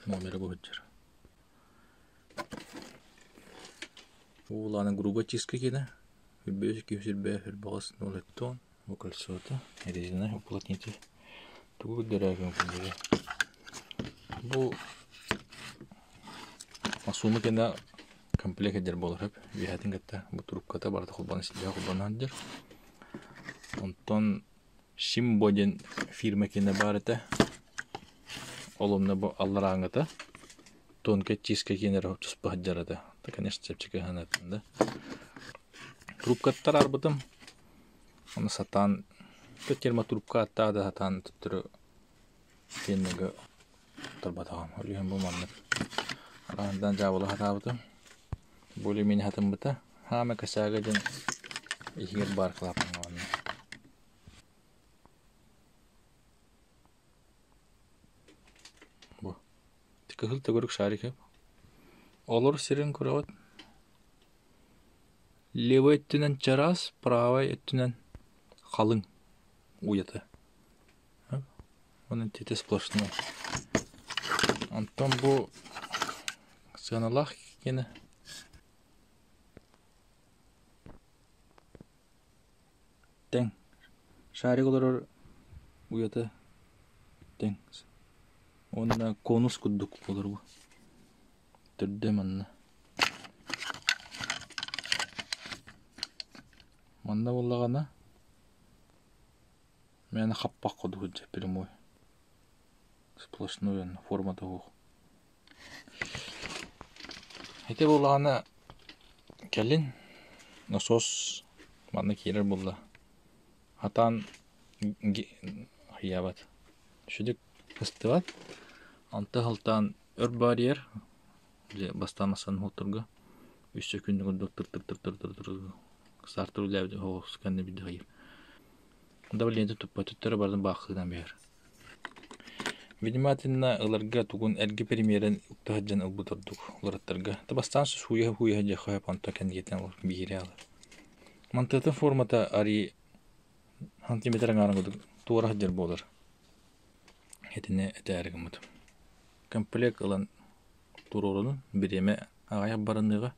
Номера бу сылдьар. Уулаана грубо чистка киэнэ. Үрбэс киһи сүрбэ үрбэҕэс нолеттон бу кольцота резина уплотнитель. Тугу көрдөрөөкүн күндүрэ. Бу суума кэннэ комплект эдэр буолар хөп. Үөһэтин кытта бу трубката барыта холбоно силдьэ холбоно сылдьар. Онтон Симбо диэн фирма киэнэ баар этэ. Ол онно бу алларааҥҥыта тонкая чистка киэнэ туспа сылдьар этэ. Это, конечно, чэпчэки санаатым да. Трубкаттар арбытым. Ону сатаан термотрубка аттаа да сатаан төттөрү киэннэгэ турбатаҕым. Ол иһин бу маннык араандан дьаабыла сатаабытым. Более-менее хатыммыта. Хаама косяга диэн иһигэр баар клапаҥҥа манна. Бу кыһыл төгүрүк шарик Олор сирин көрөҕүт. Левай өттүнэн чараас, правай өттүнэн халыҥ уйата. Онон итити сплошной. Онтон бу сыаналаах киэнэ тэҥ. Шарик олорор уйата тэҥ. Уонна конус курдук буолар бу. Төрдө манна. Манна буоллаҕына Мээнэ хаппах курдук сылдьар прямой. Сплошной онно формата суох. Ити буоллаҕына кэлин насос манна киирэр буолла. Хатаан хайаабат. Сүдүк кыстыбат. Онто сылтаан өр барьер дьэ бастаан асан уһуктарга үс сөкүүндэ курдук тыр-тыр-тыр-тыр-тыр саартыр үлээбит оһоҕос кэннэ биирдэ хайыыр. Давлениета туппат өттөрө барытын баахтыынан биһэр. Внимательно ыларга тугун эргэ премьерин укта сылдьан ылбыт ордук уларыттарга. Та бастаан сууйа-сууйа дьиэхэ онтон кэнникиттэн биһири ылар. Мантыатын формата арый сантиметр аҥаарын курдук туора сылдьар буолар. Итини этээри гыммытым. Комплект ылан туруорунун бириэмэ аҕыйах барыныаҕа.